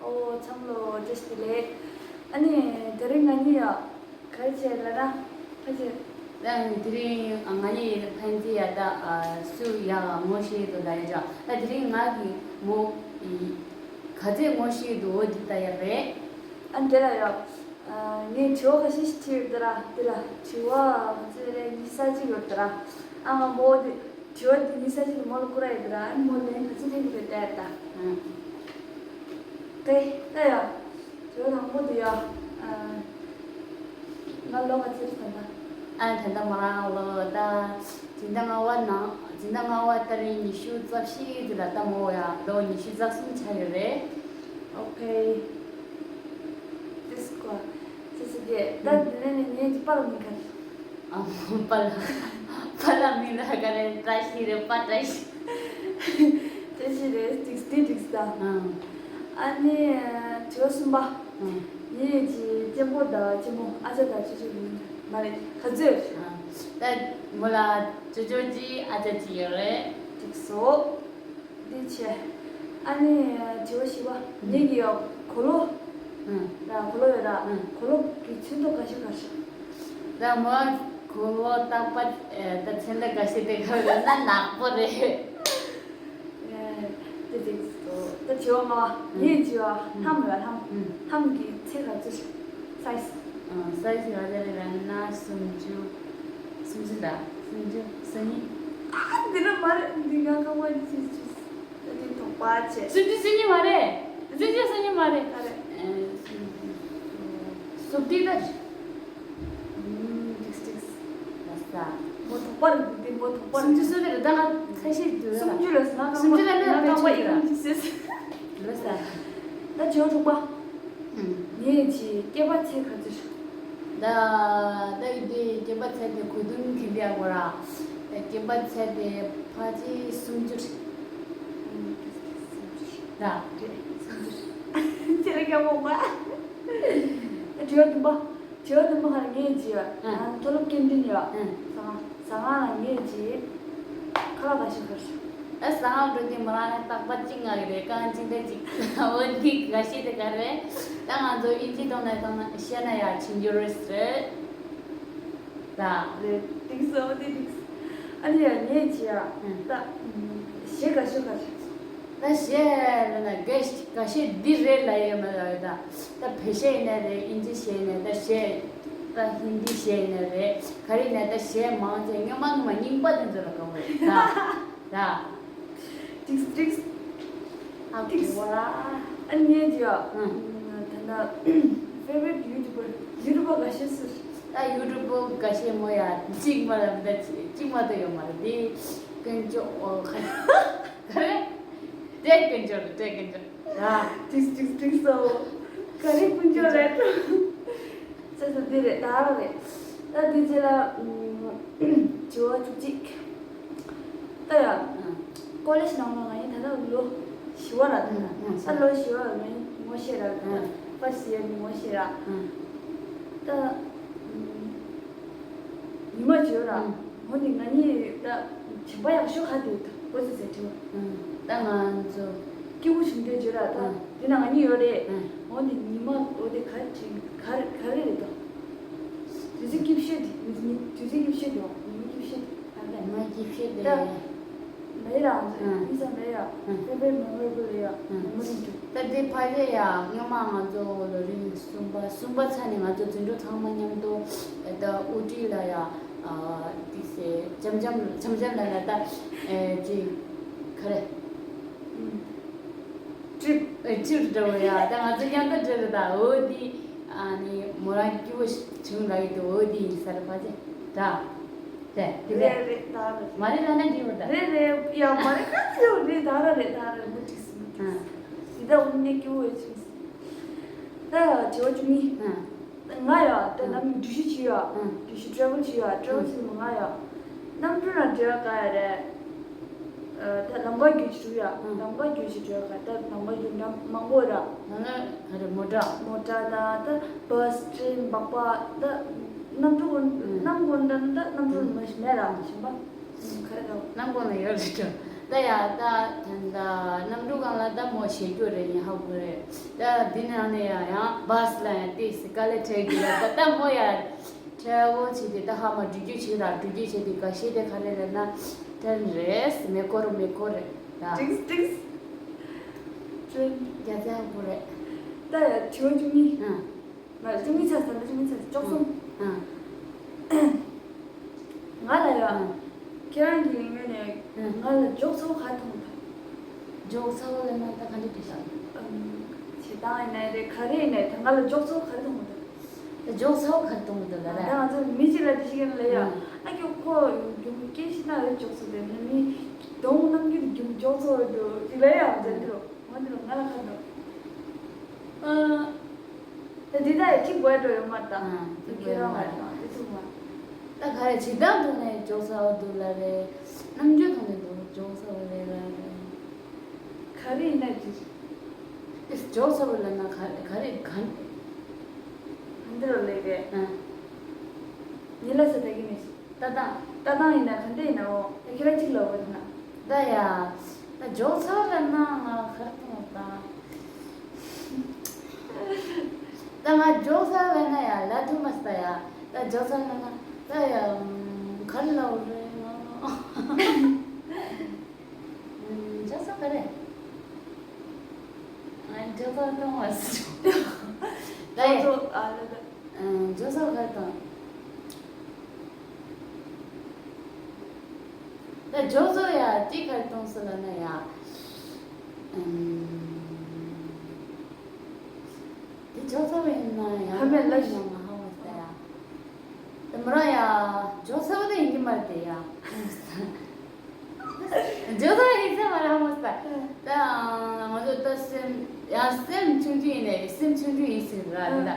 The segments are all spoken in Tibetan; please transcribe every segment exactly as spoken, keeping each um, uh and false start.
ཨོ་ཚང་མ་ལོ་བཀྲ་ཤིས་བདེ་ལེགས། ཨ་ནི་དེ་རིང་ང་གཉིས་ཡ་ག་རེ་བྱས་ལབ་ན། ཕ་ཆེ། ད་དེ་རིང་ང་གཉིས་ཕན་ཚེ་ཡ་ད་སུ་ཡ་ངོ་ཤེས་འདུག་ལབ་ཡ་ཅག་ད་དེ་རིང་ང་གི་མོ་ག་ཚད་ངོ་ཤེས་འདུག་འོ་འདི་ལྟ་ཡ་རེད། ཨ་འདི་ལ་ཡ། ངས་དྲི་བ་ཁ་ཤས་ཤིག་དྲིས་ཡོད་ད་ར། འདི་ལ་དྲི་བ་ང་ཚོའི་རེ་གཉིས་གསར་ཅིག་ཡོད་ད་ར། ཨ་ང་མོ་འདི་དྲི་བ་འདི་གཉིས་གསར་ཅིག་མོ་ལ་བསྐུར་ཡོད་ད་ར། ཨ་ནི་མོ་ལན་ག་ཚོད་ཕེབས་ཀྱི་རེད་ལྟ་ཡ་ད། ཀེ་ལྟ་ཡ། དྲི་བ་དང་པོ་འདི་ཡ། ང་ལོ་ག་ཚོད་རེད་ད། ཨ་ད་ལྟ་མོ་རང་ལོ་ད། འཛིན་གྲྭ་ལྔ་པ་ནང་འཛིན་གྲྭ་ལྔ་པ་ལྟར་ཉི་ཤུ་རྩ་བཞི་དེ་ལ་ལྟ་མོ་ཡ་ལོ་ཉི་ཤུ་རྩ་གསུམ་ཆགས་ཡོད་རེད། ཨོ་ཁེ། ཏིས་ཀོ། ཅི་ཟེར་གྱི་ད་འདི་ནས་ནི་ངའི་ཀྱི་པར་མི་ཁར། ཨ་པར་པར་མི་ལ་ག་རེ་བཀྲ་ཤིས་རེད་པ་བཀྲ་ཤིས། བཀྲ་ཤིས་རེད་ཏིགས་ཏི་ཏིགས་ད། ཨ་ནི་དྲི་བ་གསུམ་པ། ངའི་ཀྱི་གཅེན་པོ་དང་གཅེན་མོ་ཨ་ཅག་དང་ཅོ་ཅོ་ཡིན་མ་རེད་ག་ཚོད། ད་མོ་ལ་ཅོ་ཅོ་གཅིག་ཨ་ཅག་གཅིག་ཡོད་རེད། ཏིགས་སོ། འདི་བྱས། ཨ་ནི་དྲི་བ་བཞི་པ། ངེད་ཀྱི་གོ་ལོ། ཨང་། ལ་གོ་ལོ་ཡོད་ར། ཨང་། གོ་ལོ་གི་ཚོན་མདོག་ག་ཤ་ག་ཤ། ད་མོ་གོ་ལོ་རྟག་པར་ད་ཚོན་མདོག་ག་ཤ་དེ་ག་རེ་ན་ནག་པོ་རེད། དེ་དེ་ད་དྲི་བ་ལྔ་པ། ངེད་ཀྱི་ལྷམ་ཡོད་ལྷམ། ལྷམ་གི་ཚད་ག་ཚོད་ཤ། སའི་ཛི། སའི་ཛི་ག་ཚོད་རེད་ལབ་ན་སུམ་ཅུ། སུམ་ཅུ་ད། སུམ་ཅུ་སོ་གཉིས། ཨ་འདི་ནི་མ་རེད་འདི་ང་ཁ་བ་ཅི་ཅི། ད་འདི་དོགས་པ་བྱས། སུམ་ཅུ་སོ་གཉིས་མ་རེད། སུམ་ཅུ་སོ་གཉིས་མ་རེད། ག་རེ། ཨེ། སུམ་ཅུ་སོ་བདུན་ད། ཨུམ་ཏིགས་ཏིགས། ལ་ས། མོ་དོགས་པ་རེད་འདི་མོ་དོགས་པ་རེད། སུམ་ཅུ་སོ་གཉིས་རེད་ད་ང་ཁ་ཤས་འདུག་ལ། སུམ་ཅུ་ལ་ང་ཁ་བ་སུམ་ཅུ་ལ་ང་ཁ་བ་ཡིན་ཅི་ཟེར། ལ་ས། ད་བྱེད་པ་དྲུག་པ། ངས་ཀྱི་སྐེད་པ་ཚད་ག་ཚོད་ཤ། ད་ད་ཡི་དེ་སྐེད་པ་ཚད་དེ་གོས་ཐུང་གི་འདི་ཡག་པོ་ར། སྐེད་པ་ཚད་དེ་ཕལ་ཆེར་སུམ་ཅུ་རེད། ད་རེད་སུམ་ཅུ་རེད། ཁྱེད་རང་སྐྱ་བོ་མ། དྲི་བ་བདུན་པ། དྲི་བ་བདུན་པ་ཧ་ངས་ཀྱི་ཨ་མཐོ་སློབ་སྐྱེལ་འདྲེན་ཡོད། ཨ། ཟ་ང་ཟ་ང་ལ་ངས་ཀྱི་ཁ་ལག་ག་ཤ་ག་ཤ། ཨ་ཟ་ང་འགྲོ་དུས་མོ་རང་ལ་རྟག་པར་གཅིག་མངགས་ཀྱི་རེད། རྐང་གཅིག་འདྲ་གཅིག་འོ་འདི་ག་ཤེད་དེ་ག་རེད། ད་ང་ཚོ་དབྱིན་ཇི་གཏོང་ནས་གཏོང་ན་བཤད་ན་ཡ་ཕྱིན་རྒྱུ་རེད་ཟེར། ད་རེད་འགྲིག་སོང་འདི་འགྲིག་ཨ་ནི་ཡ་ངས་བྱས་ཡ་ད་གཞས་ག་ཤོད་ག་ཤོད། ད་གཞས་ལ་ན་ག་ག་གཞས་འདི་རེད་ལ་ཡོད་མ་ལ་ཡོད་ད། ད་བོད་གཞས་ཡིན་ན་རེད། དབྱིན་ཇི་གཞས་ཡིན་ན་ད་གཞས། ད་ཧིན་དི་གཞས་ཡིན་ན་རེད། ག་རེ་ཡིན་ན་ད་གཞས་མང་ཆེ་སྔོན་མ་སྔོན་མ་རྙིང་པ་དེ་ཚོ་ལ་དགའ་བོ་རེད་ད། ད། ཏིགས་ཏིགས། ཨ་ཏིགས། ཨ་ངས་ཀྱི་ཨ། ད་ལྟ་favorite YouTuber YouTuber ག་ཤེས་ཟེར། ད་YouTuber ག་ཤེས་མོ་ཡ་གཅིག་མ་ལ་ད་གཅིག་མ་ད་ཡོད་མ་རེད་དེ། དཀོན་མཆོག་ཨོ་ཁ་ག་རེ། ཏྲེ་དཀོན་མཆོག་རེད་ཏྲེ་དཀོན་མཆོག་ད། ཏིགས་ཏིགས་ཏིགས་སོ། ག་རེ་དཀོན་མཆོག་རེད། ས་ས་འདི་རེད་ད་ར་རེད། ད་འདི་རྗེས་ལ་དྲི་བ་བཅུ་གཅིག་ད་ཡ། ཀོ་ལེཇ་ནང་ལ་ང་ཡིན་ད་ལྟ་ལོ་བཞི་བ་ར་ད་ད་ལོ་བཞི་བ་ང་ཡིན་ངོ་ཤེས་ར་ད་པ་སི་ཡ་ནི་ངོ་ཤེས་ར། ད་ཉི་མ་བྱོས་ར་འོ་ནི་ང་གཉིས་ད་བྱམས་པ་ཡག་ཤོས་ག་དེ་ད་ཀོ་ཙི་ཟེར་དྲི་བ། ད་ང་ཚོ་སྐྱིད་པོ་བྱུང་དེ་བྱོས་ར་ད་དེ་ན་ང་གཉིས་ཡོད་རེད། འོ་ནི་ཉི་མ་འོ་དེ་ག་དྲི་ག་ག་རེ་རེད་ད། དུས་ཚོད་སྐྱིད་ཤོས་དེ་དུས་ཚོད་སྐྱིད་ཤོས་དེ་ཉི་མ་སྐྱིད་ཤོས་དེ། ང་གི་ཕྱེད་དེ། ད། ལ་ཡི་ར། ཨང་། མི་ཚང་ལ་ཡ། ཨང་། ཕེ་ཕེ་མེ་མོ་རེ་བལ་ལ་ཡ། ཨང་། མེ་མོ་རེ་འདུག་ད་དེ་ཕ་གི་ཡ་སྔོན་མ་ང་ཚོ་ལོ་རིམ་གསུམ་པ་གསུམ་པ་ཚར་ནས་ང་ཚོ་འཛིན་གྲོགས་ཚང་མ་མཉམ་དུ་ད་ཨུ་ཊི་ལ་ཡ། ཨ་ཏི་སེ་འཆམ་འཆམ་འཆམ་འཆམ་ལ་ལ་ད་ཨེ་ཅི་ག་རེ། ཨུམ། ཀྲིབ། ཨེ་ཀྲིབ་འགྲོ་ཡ་ད་ང་ཚོ་མཉམ་དུ་འགྲོ་རེད་ད་འོ་དེ་ཨ་ནི་མོ་རང་སྐྱིད་པོ་བྱུང་ལ་ཡི་དུ་འོ་དེ་ཡིན་ས་རེད་ཕ་གི་ད། རེད་དེ་རེད། རེད་རེད་ད་རེད། མ་རེད་ལབ་ན་འགྲིག་པ་ད། རེད་རེད་ཡ་མ་རེད་ད་ཡོད་རེད་ད་ར་རེད་ད་རེད་མུ་ཏིག་སི་མུ་ཏིག་སི། ཨ། དེ་ད་འུ་ནས་སྐྱིད་པོ་ཡོད་ཅིང་། ད་དྲི་བ་བཅུ་གཉིས། ཨ། ང་ཡ་ད་ཨ་ནམ་འགྲུལ་བཞུད་བྱེད་ཡ། ཨ། འགྲུལ་བཞུད་ཊེ་རེ་ཝལ་བྱེད་ཡ་ཊེ་རེ་ཝལ་ཨ་བྱེད་ཡ་ང་ཡ། གནམ་གྲུ་ནང་འབྲེལ་བ་ག་ཡ་རེད། ད་ལམ་ཁ་བརྒྱུད་ཅིག་འགྲོ་ཡ། ཨ། ལམ་ཁ་བརྒྱུད་ཅིག་འགྲོ་ཡ་ག་ད་ལམ་ཁ་བརྒྱུད་འགྲམ་མང་པོ་ར། ལམ་ཁ་ག་རེ་མོ་ཊ། མོ་ཊ་དང་ད་བྷ་སི་ཊེ་རེན་སྦག་སྦག་ད་གནམ་གྲུ་ཨ། གནམ་གུང་ད་ད་གནམ་གྲུ་ཨ། མ་ཞིག་མེད་ར་ཞིང་པ། ག་རེ་ག་གནམ་གུང་ལ་ཡོད་རེད་འགྲོ། ད་ཡ་ད་ད་གནམ་གྲུ་སྒང་ལ་ད་ མོ་བྱེད་རྒྱུ་རེད། ཡིན་ཧ་གོ་རེད། ད་འདི་ནང་ནས་ཡང་ཡང་བཱས་ལ་ཡང་ཏོག་ཙམ་དཀའ་ལས་འཕྲད་ཀྱི་རེད། ད་ད་མོ་ཡང་ཁྲལ་འོ་བྱས་ཏེ་ད་ཧ་མ་འགྲུལ་སྐྱོད་བྱེད་དང་འགྲུལ་སྐྱོད་བྱས་ཏེ་ག་ཤེད་དེ་ག་རེ་རེད་ན་ཁྲལ་རེད། མེ་འཁོར་མེ་འཁོར་རེད་ད། ཏིགས་ཏིགས། ཁྲལ་བརྒྱ་ཆ་ཧ་གོ་རེད། ད་ཡང་དྲི་བ་བཅུ་གཉིས། ཨང་། ང་བཅུ་གཉིས་ཚར་ཚར་ལ་བཅུ་གཉིས་ཚར་བཅུ་གསུམ། ཨང་། ང་ལ་ཡ། ཨང་། ཁྱེད་རང་གི་ངོས་ནས་ཨང་། ང་ལ་མགྱོགས་ཚ་བོ་ག་རེ་མཐོང་གི་འདུག་མགྱོགས་ཚ་བོ་ལབ་ན་ད་ག་འདྲ་འདྲི་ཤག་ཨམ། བྱེད་སྟངས་ཡིན་ནའི་རེད། ག་རེ་ཡིན་ནའི་ད་ང་ལ་མགྱོགས་ཚ་བོ་ག་རེ་མཐོང་གི་འདུག་ད་མགྱོགས་ཚ་བོ་ག་རེ་མཐོང་གི་འདུག་ལབ་ད་རེད། ང་ཚོ་མི་གཅིག་ལ་འདྲི་ཤེས་མཁན་ལ་ཡ། ཨང་། ཨ་ཁྱོད་ཁོ་རྒྱུག་སྐད་ཤེས་ན་རེད། མགྱོགས་ཚ་བོ་ལབ་ན་མི་གདོང་རྣམ་འགྱུར་རྒྱུག་མགྱོགས་ཚ་བོ་འདུག་ཅིག་ལབ་ཡ། འོ་འདི་རུ་འོ་འདི་རུ་ང་ལ་ག་རེ་འདུག་ཨ། ད་འདི་ད་ཡ་གཅིག་དགོས་འགྲོ་ཡོད་མ་རེད་ད། ཨང་། དེ་ཁྱེད་རང་མ་རེད་ད། དེ་ཚོ་མ། ད་ག་རེ་བྱེད་སྟངས་ཐོག་ནས་མགྱོགས་ཚ་བོ་འདུག་ལབ་རེད། རྣམ་འགྱུར་ཐོག་ནས་འདུག་མགྱོགས་ཚ་བོ་རེད་ལབ་རེད། ག་རེ་ཡིན་ན་ཅི། དེ་མགྱོགས་ཚ་བོ་ལབ་ན་ག་ག་རེ་ག་འདི་རུ་ལས་རེད། ཨང་། ཉི་ལ་ས་ད་གི་མི་ཤི། ལྟ་སྟངས། ལྟ་སྟངས་ཡིན་ན་ག་འདྲ་ཡིན་ནའོ། ད་ཁྱེད་རང་གཅིག་ལབ་པ་ཡིན་ན། ད་ཡ། ད་མགྱོགས་ཚ་བོ་ལབ་ན་ང་ག་རེ་མཐོང་ད། ད་ང་མགྱོགས་ཚ་བོ་ལབ་ན་ཡ་ལབ་ཐུབ་མ་སོང་ད་ཡ། ད་མགྱོགས་ཚ་བོ་ལབ་ན་ད་ཡ། ག་རེ་ལབ་དགོས་རེད་ང་། མགྱོགས་ཚ་བོ་ག་རེ། ང་མགྱོགས་ཚ་བོ་མཐོང་མ་སོང་། ད་ཡ། ཨ་ལ་ད། ཨང་། མགྱོགས་ཚ་བོ་ག་རེ་མཐོང་། ད་མགྱོགས་ཚ་བོ་ཡ་དེ་ག་རེ་མཐོང་སོང་ལབ་ན་ཡ། ཨང་། དེ་མགྱོགས་ཚ་བོ་ཡིན་ན་ཡ་ཧ་མེད་ལ་ཡང་ང་ཧ་མ་ས་ཡ། ད་མོ་རང་ཡ་མགྱོགས་ཚ་བོ་དེ་ཡིན་གྱི་མ་རེད་དེ་ཡ། མགྱོགས་ཚ་བོ་ཡིན་ས་མ་རེད་ཧ་མ་ས། ད་ང་ཚོ་ད་སེམས་ཡང་སེམས་ཆུང་ཆུང་ཡིན་ནའི་སེམས་ཆུང་ཆུང་ཡིན་ཟེར་ར་འདི་ལ།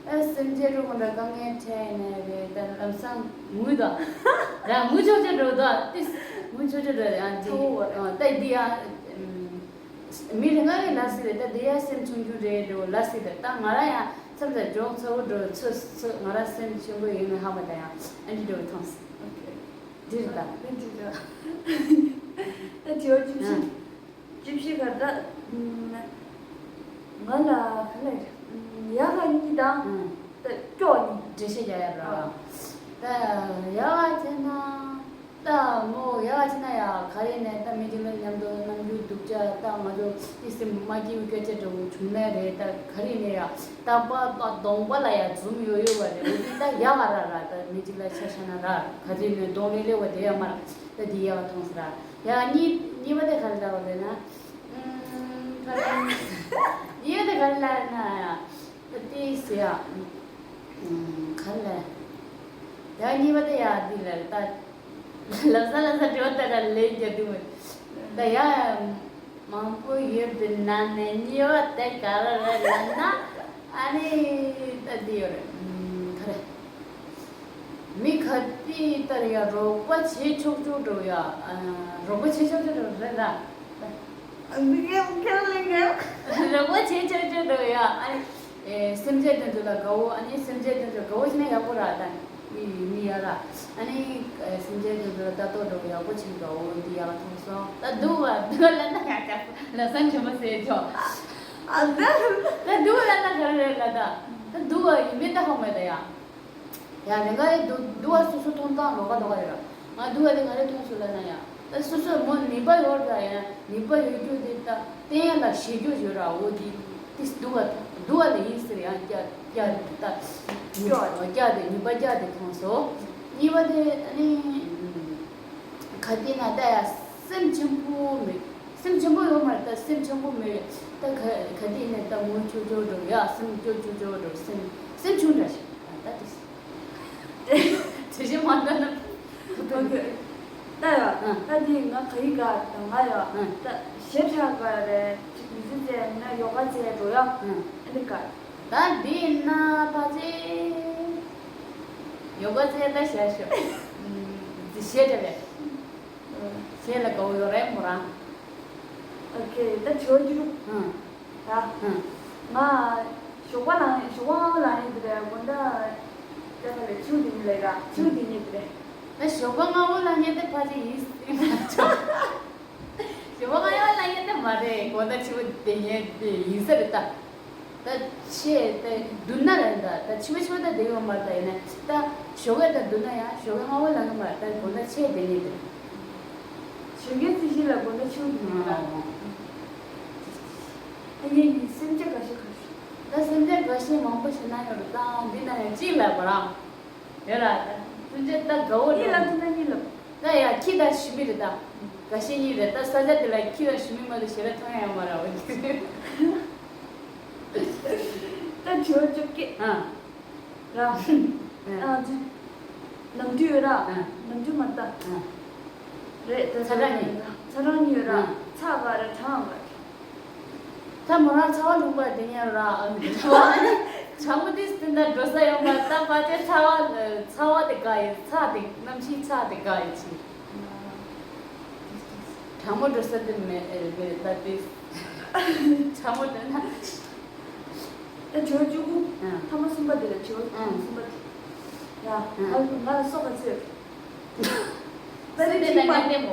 ཨ་སེམས་ཅན་རུ་གུ་འདྲ་དཀའ་ངལ་འཕྲད་ནས་རེད། ད་ལམ་སང་ངུས་དང་། ར་ངུ་ཆོག་ཆོག་འགྲོ་དང་ཏིས་ངུ་ཆོག་ཆོག་འགྲོ་ཡང་ཅི། ཨ་ད་འདི་ཡང་མི་རེ་ང་རེ་ལབ་སྲིད་རེད། ད་འདི་ཡང་སེམས་ཆུང་ཆུང་རེད་འགྲོ་ལབ་སྲིད་རེད། ད་ང་རང་ཡང་མཚམས་མཚམས་མགྱོགས་ཚ་བོ་འགྲོ་ཚོད་ཚོད་ང་རང་སེམས་ཆེན་པོ་ཡིན་ན་ཧ་མ་ད་ཡང་ཨ་འདི་འགྲོ་ཐང་སྲིད། འདི་རེད་ད། ད་འདི་རེད་ད། ད་དྲི་བ་བཅུ་བཞི། ཨ། བཅུ་བཞི་ག་ད། ང་ལ་ག་ལ་ཡག་ག་གཉིས་དང་། ཨང་། ད་སྐྱོ་གཉིས། འགྲེལ་བཤད་རྒྱག་ཡ་ར། ཨ། ད་ཡག་ག་བྱས་ན། ད་མོ་ཡག་ག་བྱས་ན་ཡ་ག་རེ་ནས་ད་མི་དེ་ལ་མཉམ་དུ་རྣམ་འགྱུར་སྡུག་ཅག་ད་ང་ཚོ་དེ་སེམས་མ་སྐྱིད་སྐད་ཆ་འདྲ་བོ་བྱུང་ན་རེད། ད་ག་རེ་ནས་ཡ་རྟག་པར་ད་གདོང་པ་ལ་ཡ་འཛུམ་ཡོད་ཡོད་བ་རེད། འོ་དེ་ད་ཡག་ག་ར་ར། ད་མི་དེ་ལ་ཆ་བཞག་ན་ར་ག་རེ་ནས་གདོང་ལེ་ལེ་བ་དེ་ཡ་མ་ར། ད་དེ་ཡག་ག་མཐོང་སོང་ར། ཡ་གཉིས་གཉིས་པ་དེ་ག་རེ་ལབ་པ་རེད་ན། ཨུམ། ག་རེ། གཉིས་པ་དེ་ག་རེ་ལབ་ན་ཡ། ད་ལྟའི་ཟེར་ཡ། ཨུམ། ག་རེ་ལབ། ཡ་གཉིས་པ་དེ་ཡ་འདི་ལབ་ད། ལབ་ས་ལབ་ས་དྲི་བ་ལྟ་ག་ལས་རྒྱ་དུ་མི། ད་ཡ། མང་པོ་ཡོད་པའི་ནང་ནས་གཉིས་པ་དེ་ག་རེ་རེད་ལབ་ན། ཨ་ནི། ད་འདི་ཡོད་རེད། ཨུམ། ག་རེ། མི་ག་དུས་ལྟར་ཡང་རོགས་པ་བྱེད་ཆོག་ཆོག་འགྲོ་ཡ། ཨ། རོགས་པ་བྱེད་ཆོག་ཆོག་འགྲོ་རེད་ལ། ཨ། འདི་གས་ཁས་ལེན་གས། རོགས་པ་བྱེད་ཆོག་ཆོག་འགྲོ་ཡ། ཨ་ནི། ཨེ། སེམས་ཅན་དེ་ཚོ་ལ་དགའ་བོ། ཨ་ནི་སེམས་ཅན་དེ་ཚོ་དགའ་བོ་བྱས་ན་ཡག་པོ་ར་ད། མི་མི་ཡ་ར། ཨ་ནི། ཨེ། སེམས་ཅན་དེ་ཚོ་ལ་ལྟ་རྟོག་འགྲོ་ཡག་པོ་བྱེད། དགའ་བོ་འདི་ཡག་མཐོང་སོང་། ད་སྡུག་པ་སྡུག་པ་ལབ་ན་ཡག་ཡག་པོ་ལ་སང་ཆུ་མ་ཟེར་ཆོག་ཨ་ད། ད་སྡུག་པ་ལབ་ན་ག་རེ་རེད་ལ་ད། ད་སྡུག་པ་ཡིན་མིན་ད་ཧ་མ་ད་ཡ། ཡང་ལས་འགའ་ཡི་སྡུག་སྡུག་པ་སོ་སོ་མཐོང་སྟངས་ལོགས་ཀ་ལོགས་ཀ་ཡོད་ར། ང་སྡུག་པ་དེ་ག་རེ་མཐོང་སོང་ལབ་ན་ཡང་། ད་སོ་སོ་མོ་ནུས་པ་ཡོད་ར་ཡང་ནུས་པ་ཡོད་རྒྱུ་དེ་ད་བསྟན་ཡ་ལ་ཞེད་རྒྱུ་ཡོད་ར། འོ་དེ་དེ་སྡུག་པ་སྡུག་པ་ལ་ཡིན་ཟེར་ཡང་སྐྱ་སྐྱ་ད་སྐྱོ་སྐྱ་དེ་ནུས་པ་སྐྱ་དེ་མཐོང་སོང་། གཉིས་པ་དེ་ཨ་ནི། ག་དེ་ན་ད་ཡ་སེམས་ཆེན་པོ་མེད། སེམས་ཆེན་པོ་ཡོད་མ་རེད། ད་སེམས་ཆེན་པོ་མེད། ད་ག་ག་དེ་ནས་ད་ངུ་ཆོག་ཆོག་འགྲོ་ཡ། སེམས་སྐྱོ་ཆོག་ཆོག་འགྲོ། སེམས་སེམས་ཆུང་འདྲ་ཞིག་ད་དེ། དེ་བཞིན་མ་ད་ན། ཨོ་ཁེ། ད་ཡ། ཨ། ད་དེ་ང་ག་ཡི་ག་ད་ང་ཡ། ཨ། ད་ཞེ་དྲག་ག་རེད། ཅིག་མི་ཚེ་ཚེ་ན་ཡོ་ག་ཚེ་འགྲོ་ཡ། ཨ། ཨ་ནི་ག་ད་འདི་ན་ཕ་ཚེ། ཡོ་ག་ཚེ་ད་ཞེ་ཞོ། ཨ། འདི་ཞེ་དྲག་རེད། ཞེ་ལ་གོ་ཡོ་རེད་མོ་རང་། ཨོ་ཁེ། ད་ཆོས་རྒྱུ། ཨ། ད། ཨ། ང་ཞོགས་པ་ལངས། ཞོགས་པ་སྔ་པོ་ལངས་ཡིན་དེ་རེད། དགོང་དག་ད་ག་ལེ་ཆུ་དེ་ཉིད་ལས་ར་ཆུ་དེ་ཉིད་དེ་རེད། ད་ཞོགས་པ་སྔ་པོ་ལངས་ཡིན་དེ་ཕ་ཚེ་ཡིན། ཞོགས་པ་སྔ་པོ་ལ་ ཡེ་ད་མ་རེད། དགོང་དག་ཕྱི་པོ་བསྡད་མཁན་དེ་ཡིན་ས་རེད་ད། ད་ཆེ་ད་བསྡུར་ན་རེད་ད། ད་ཕྱི་པོ་ཕྱི་པོ་ད་བསྡད་ཡོད་མ་རེད་ད། ཡིན་ན་ད་ཞོགས་ཀས་ད་བསྡུར་ན་ཡང་ཞོགས་ཀས་སྔ་པོ་ལངས་གི་མ་རེད་ད། དགོང་དག་ཆེ་བསྡད་མཁན་དེ་རེད། ཞོགས་ཀའི་རྩིས་གཞི་ལ་དགོང་དག་ཕྱི་པོ་བསྡུར་ན་རེད། ཨ་ངའི་སེམས་ཅན་འགའ་ཤས་ག་ཤོད། ད་སེམས་ཅན་འགའ་ཤས་མང་པོ་ཞིག་ན་ཡོད་རེད་ད། འདི་ན་ཡང་གཅིག་ལབ་པ་རང་ཡོད་ར་ད། སེམས་ཅན་ད་དགའ་བོ་གཉིས་ལ་རེད། མཐུན་ན་གཉིས་ལབ། ད་ཡ་ཁྱི་དང་ཞི་མི་རེད་ད། འགའ་ཤས་གཉིས་རེད་ད། ས་ཆ་དེ་ལ་ཁྱི་དང་ཞི་མི་མ་གཏོགས་ཞེ་དྲག་མཐོང་ཡ་ཡོད་མ་རེད་འོ། ད་བྱིའུ་བཅོ་བརྒྱད། ཨ། ར། ཨ། ཨ་ཅི། ནམ་དུས་ཡོད་ར། ཨ། ནམ་དུས་མ་ད། ཨ། རེད་ད། ཚ་གྲང་གཉིས། ཚ་གྲང་གཉིས་ཡོད་ར། ཨ། ཚ་ག་རེ་གྲང་ག་རེ། ད་མོ་རང་ཚ་བ་ལུང་པ་དེ་ཉལ་ར། ཨ་ནི་ཚ་བ་ཨ་ནི་གྲང་མོ་དེ་དེ་འདྲ་འགྲོ་ས་ཡོང་པ། ད་ཕལ་ཆེར་ཚ་བ་ཚ་བ་དེ་དགའ་ཡི། ཚ་དེ་གནམ་གཤིས་ཚ་དེ་དགའ་ཡི་ཆེ། གྲང་མོ་འགྲོ་ས་དེ་མེད་རེད་ད་དེ། གྲང་མོ་འགྲོ་ན། ད་བྱིའུ་བཅུ་དགུ། ཨ། ཐ་མ་གསུམ་པ་དེ་ལ་བྱིའུ་ཐ་མ་གསུམ་པ་དེ། ཡ། ང་ང་ལ་སོ་ག་ཚོད། ད་ནི་ཐིག་མ་ལྟད་མོ།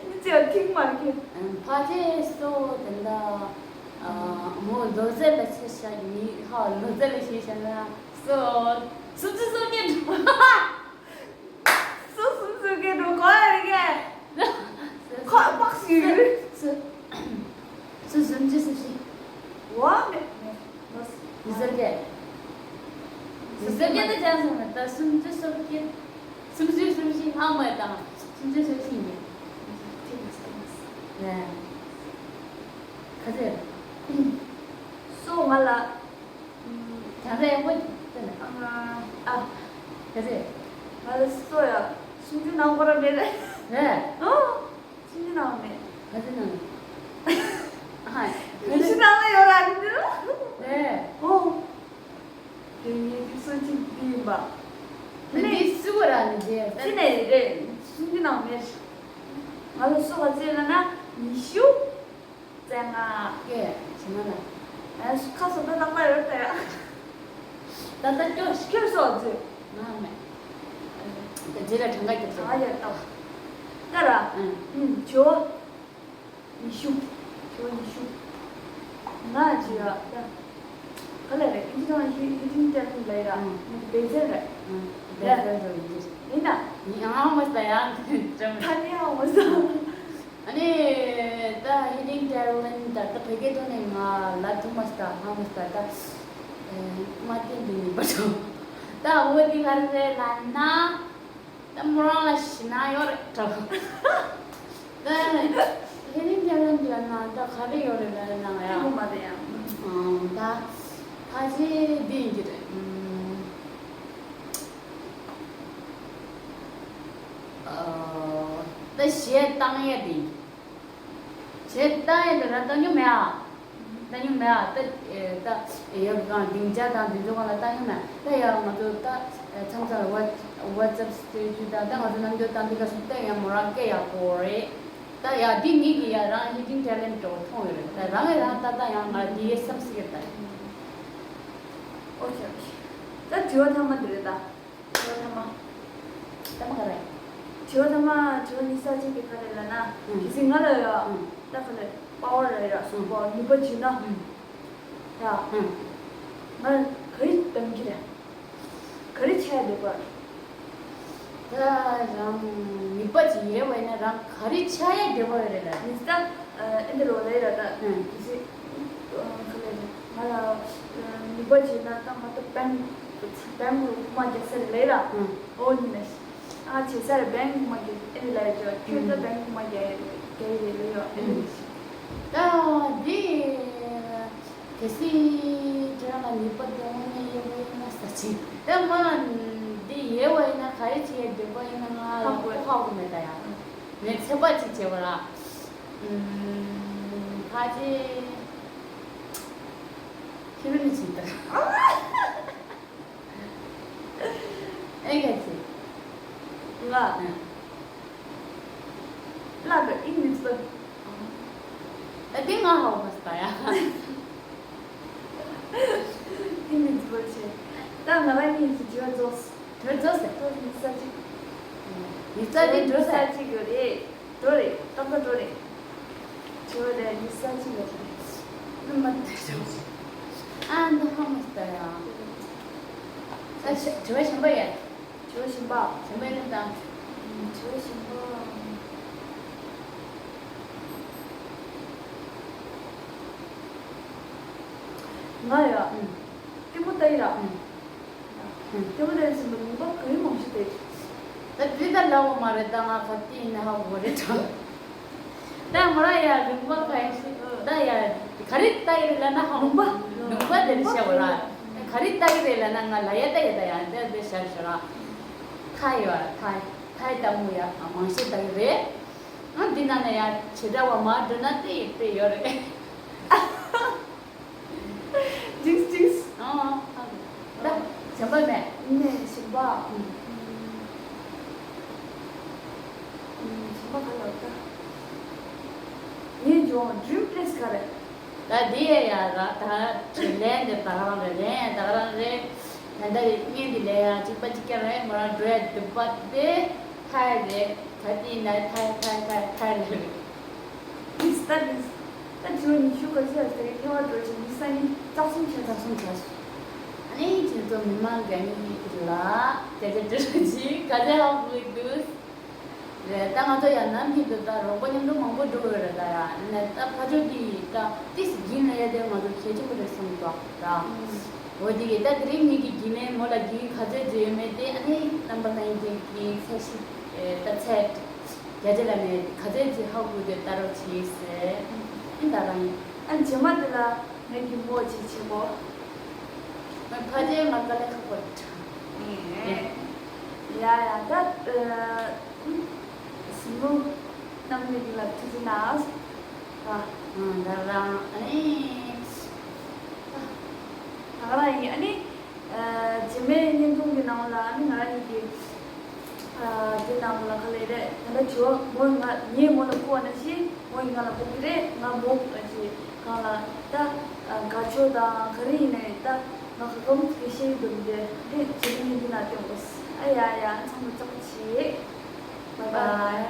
ནི་ཚེ་ཐིག་མ་ཁྱོད། ཕ་ཆེ་སོ་དེ་འདྲ། མོ་ལོ་ཟེར་ལ་ཆེ་ཤག་ཡིན་ཧ། ལོ་ཟེར་ལ་ཆེ་ཤག་ན་སོ། སུམ་ཅུ་སོ་བརྒྱད་འགྲོ། སོ་སུམ་ཅུ་སོ་བརྒྱད་འགྲོ་གོ་ཡ་རེད་གས། ཁོ་དམག་ཞིག་ཡོད། སུ་སུམ་ཅུ་སོ་བཞི། འོ་མེད་མེད། ཡུལ་ཟེར་གྱི། ཡུལ་ཟེར་གྱི་དེ་ཅང་སོང་མེད་ད། སུམ་ཅུ་སོ་བརྒྱད། སུམ་ཅུ་སོ་བཞི་ཨ་མ་དང་། སུམ་ཅུ་སོ་བཞི་ཡིན། ཁ་ཚེ། སོ་ང་ལ། བྱང་ས་ཡག་པོ་ཅིག་ལྟ་ན། ཨ། ཁ་ཚེ། ང་ལ་སོ་ཡ། སུམ་ཅུ་ནང་པོ་ར་མེད་རེད། རེད། ཨོ། སུམ་ཅུ་ནང་མེད། ག་ཚོད་ནང་། ཨ། ཉི་ཤུ་ནང་ལ་ཡོད་ར་འདི་རུ། རེད། ཨོ། དེ་ངས་འདི་སུ་གཅིག་འདི་ཡིན་པ། དེ་ནས་འདི་སུ་བ་ར་ནི་རྗེས། ཅི་ནས་རེད། སུམ་ཅུ་ནང་མེད། ང་ལ་སུ་ག་ཚོད་ལ་ན་ཉི་ཤུ། རྩ་ལྔ། ཀྱེ། ཇི་མ་ལ། ཨ་ཁ་སོ་པའི་ལག་པ་ཡོད་དེ། ད་ལྟ་སྐྱོ་སྐྱོ་སོགས་ཚོད། ང་མེད། དེ་རྗེས་ལ་གྲངས་ཀ་རྒྱབ་ཨ་ཡ་ཏོ། ད་ར། ཨུ། ཨུ་ཇོ། ཉི་ཤུ། ཇོ་ཉི་ཤུ། ང་ཇི་ཡ་ད། ག་ལ་རེད། ཨིན་ཇི་ནང་ཧི་ཧི་ཏིང་ཏེ་ལ་ལ་ཡ། ཨུ། ནི་བེ་ཟེར་རེད། ཨུ། བེ་ཟེར་རེད་ཡིན་གྱི། ཡིན་ན། ཡིན་ཨ་མ་ས་ཡང་། ད་ནི་ཨ་མ་ས། ཨ་ནི་ད་ཧི་ལིང་ཏེ་ལན་ད་ད་བོད་སྐད་ཐོག་ནས་ང་ལབ་ཐུབ་མ་སོང་། ད་ཧ་མ་སོང་། ད་ཨེ་མ་བསྟན་དུ་ཡིན་པ་འགྲོ། ད་འོ་དེ་ག་རེ་རེད་ལབ་ན། ད་མོ་རང་ལ་ཞེད་སྣང་ཡོད་རེད་འགྲོ། ད་ཧི་ལིང་ཏེ་ལན་ལབ་ན་ད་ག་རེ་ཡོད་རེད་ལབ་ན་ཡ། ད་ཕལ་ཆེར་འདི་ཡིན་གྱི་རེད། ཨ། ད་གཞས་བཏང་ཡས་དེ། གཞས་བཏང་ཡས་དེ་རང་བཏང་མྱོང་མེད་ཨ། བཏང་མྱོང་མེད་ཨ། ད་ད་ཡ་གང་སྡིངས་ཆ་དང་འདི་ཚོ་གང་ལ་བཏང་མྱོང་མེད། ད་ཡ་ང་ཚོ་ད་མཚམས་མཚམས་ལ་ཝ་ཝ་ཙབ་སི་ཊེ་ཊུ་དང་ད་ང་ཚོ་རྣམ་འགྱུར་བཏང་དུས་སྐབས་སུ་ད་ཡ་མོ་རང་སྐད་ཡག་པོ་རེད། ད་ཡ་འདི་ངེད་ཀྱི་ཡ་རང་ཧི་ཌིང་ཊེ་ལེན་ཊི་འདྲ་བོ་མཐོང་ཡོད་རེད། ད་རང་གིས་རང་ད་ལྟ་ཡང་ང་འདི་ཡས་བསམ་སྲིད་ཀྱི་རེད་ད། ཨོ་ཁེ་ཨོ་ཁེ། ད་དྲི་བ་ཐ་མ་འདི་རེད་ད། དྲི་བ་ཐ་མ། ཐ་མ་ག་རེ། དྲི་བ་ཐ་མ་དྲི་བ་གཉིས་ས་གཅིག་གི་ག་རེ་ལབ་ན། ཨང་། གལ་སྲིད་ང་ལ་ཡ། ཨང་། ད་ག་རེ་པ་ཝར་རེད་ཡ་སོང་པ་ནུས་པ་བྱིན་ན། ཨང་། ཡ། ཨང་། ང་ག་རེ་གཏང་གི་རེད། ག་རེ་བྱས་འདོད་པ། ད་རང་ནུས་པ་ཅིག་ཡོད་པ་ཡིན་ན་རང་ག་རེ་བྱ་ཡས་འདོད་པ་ཡོད་རེད་ལ། ནི་ད་ཨེ་འདི་རོ་ལས་ར་ད། ཨང་། གལ་སྲིད་ག་ལས་ང་ལ་ནུས་པ་ཅིག་ན་ད་ང་ད་བེང་བེང་རུ་ཁུག་མ་རྒྱག་ས་རེད་ལས་ར། ཨང་། ཨོ་ནི་ན་ཨ་བྱེད་ས་རེད། བེང་ཁུག་མ་རྒྱག་ཨེ་རེད་ལས་ཅོ་ཁྱོད་ད་བེང་ཁུག་མ་རྒྱག་ཡས་རྒྱག་ཡས་རེད་ལས་ཡོ་ཨེ་རེད། ད་འདི། གལ་སྲིད་ཁྱེད་རང་ལ་ནུས་པ་དེ་དངོས་གནས་ཡོད་པ་ཡིན་ན་ས་ཆེན། ད་ང་འདི་ཡོད་པ་ཡིན་ན་ག་རེ་བྱེད་འདོད་པ་ཡིན་ན་ང་ལ་ཧ་གོ་ཧ་གོ་མེད་ད་ཡ། ངས་ཚོད་དཔག་ཅིག་བྱས་པ་ལ། ཨུམ། ཕལ་ཆེར་ཁྱེད་རང་ནས་བྱེད་ད། ཨེ་ག་ཚེ། ང་། ཨ། ལ་ག་ཨིན་མི་ཚོ། ཨ་དེ་ང་ཧ་གོ་མ་སོང་ཡ། ཨིན་མི་ཚོ་ཆེ། ད་ང་ལ་ནི་ཡིན་ཚོ་ཇི་བ་ཛོས། ཇི་བ་ཛོས་ཟེར། ཛོས་ནི་ས་ཅིག་ནི་ས་ཅིག་འགྲོ་ས་ཅིག་ཡོད་རེད། འགྲོ་རེད། ཏག་ཏག་འགྲོ་རེད། དྲི་བ་དེ་ནི་ས་གཅིག་ལ་དྲིས། ཨ་མ་དེ་ཨ་འདི་ཧ་མ་ལྟ་ཡ། ས་དྲི་བ་གཞན་པ་ཡ། དྲི་བ་གཞན་པ། གཞན་པ་ཡིན་དང་། དྲི་བ་གཞན་པ། ང་ཡ། ལྟད་མོ་ལྟ་ཡི་ར། ལྟད་མོ་ལྟ་ཡི་ཟིན་པ་ལུང་པ་ག་ཡི་མང་ཤོས་ལྟ་ཡི། ད་དེ་ད་ལབ་པ་མ་རེད། ད་ང་ག་དུས་ཡིན་ན་ཧ་གོ་རེད་དྲ། ད་མོ་ར་ཡ་ལུང་པ་ག་ཡི་ཤི་ད་ཡ་ག་རེ་ལྟ་ཡི་རེད་ལབ་ན་ཧ་ལུང་པ་ལུང་པ་དེ་ཤ་བོ་ར། ག་རེ་ལྟ་ཡི་རེད་ལབ་ན་ང་ལ་ཡ་ལྟ་ཡི་ད་ཡ་འདི་འདི་ཤ་ཤ་ར། ཐ་ཡོད་ར། ཐ་ཐ་ཡི་ལྟད་མོ་ཡ་མང་ཤོས་ལྟ་ཡི་རེད། ང་འདི་ན་ན་ཡ་བྱེད་འདྲ་བ་མ་འགྲོ་ན་དེ་ཡི་དཔེ་ཡོད་རེད། ཏིག་ཏིག་ཨ། ད་གཞན་པ་མེད། ནས་གཞན་པ། ཨུམ། གཞན་པ་ག་ལ་ད། ངའི་འཇོན་ཌི་རིམ་པི་ལེ་སི་ག་རེད། ད་དེ་ཡ་ཡ་ར་ད་དྲི་ལན་དེ་ད་ག་རང་རེད། ལན་ད་ག་རང་རེད། ད་ལྟ་ངས་འདི་ལས་ཡ་གཅིག་པ་གཅིག་རྐྱང་རེད། མོ་རང་འགྲོ་ཡ་དུས་པ་དེ་ཐའི་རེད། ད་དེ་ཡིན་ན་ཐའི་ཐའི་ཐའི་ཐའི་ལ་རེད། ཨིས་ད་ཨིས། ད་དྲི་བ་ཉི་ཤུ་ག་ཚོད་ཡོད་ཟེར་ཐལ་བ་འགྲོ་ཅིག་མི་ས་ནི་རྩག་གསུམ་བྱས། རྩག་གསུམ་བྱས། ཨ་ནི་ཁྱེད་ཚོ་མི་མང་ག་ནི་ལ་དེ་ག་འདྲི་རུ་ཅིག་ག་ཚད་ཧ་གོ་གི་འདུག་རེད། ད་ང་ཚོ་ཡང་ནམ་ཞིག་ཏུ་ད་རོགས་པ་མཉམ་དུ་མང་པོ་འགྲོ་གི་རེད། ད་ཡ་ནས་ད་ཕ་ཆོས་དེ་ད་ཏིས་གིན་ལ་ཡ་དེ་ང་ཚོ་གལ་ཆེན་པོ་རེད་བསམ་འདུག་ད། འོ་དེ་གི་ད་དེ་རིང་ངེད་ཀྱི་གིན་ལས་མོ་ལ་གིན་ག་ཚད་བརྗོད་ཡོད་མེད་དེ་ཨ་ནི་རྣམ་པ་ལྷན་རྒྱས་ཀྱི་ཚད་གཞི་ད་ཚད། རྒྱ་ཆེ་ལ་ནས་ག་ཚད་ཅིག་ཧ་གོ་དེ་ལྟ་རོགས་བྱེད་ཟེར། ཨིན་ད་རང་ཡིན། ཨ་རྗེས་མ་དེ་ལ་ངའི་གི་མོ་ཅིག་བྱེད་གོ། ངའི་ཕ་རྗེས་ང་དཀའ་ལས་ཁག་པོ་རེད། ཡ་ཡ་ད་སྲིན་མོ་རྣམ་གཉིས་ལ་ཐུགས་རྗེ་གནང་། ཨ་ད་རང་ཨ་ནི་ད་ག་རང་ཡིན། ཨ་ནི་རྗེས་མའི་བརྙན་ཐུང་གི་ནང་ལ་ཨ་ནི་ང་རང་གཉིས་ཀྱི་དེ་ནང་ལ་ག་ལེ་རེད། ད་ལྟ་དྲི་བ་མོས་ང་ངས་མོ་ལ་བསྐུར་བ་ནང་བཞིན་མོ་ཡིས་ང་ལ་བསྐུར་གི་རེད། ང་མོ་ཅི་གང་ལ་ད་དགའ་ཕྱོགས་དང་ག་རེ་ཡིན་ནའི་ད་ང་ག་གམ་གི་ཤེས་ཀྱི་འདུག་འདི་དེ་བྱེད་ཀྱི་མིན་འདུག་ན་སྟོན་དགོས། ཨ་ཡ་ཡ་ཚང་མ་ཙག་ཅིག་བའི་བའི།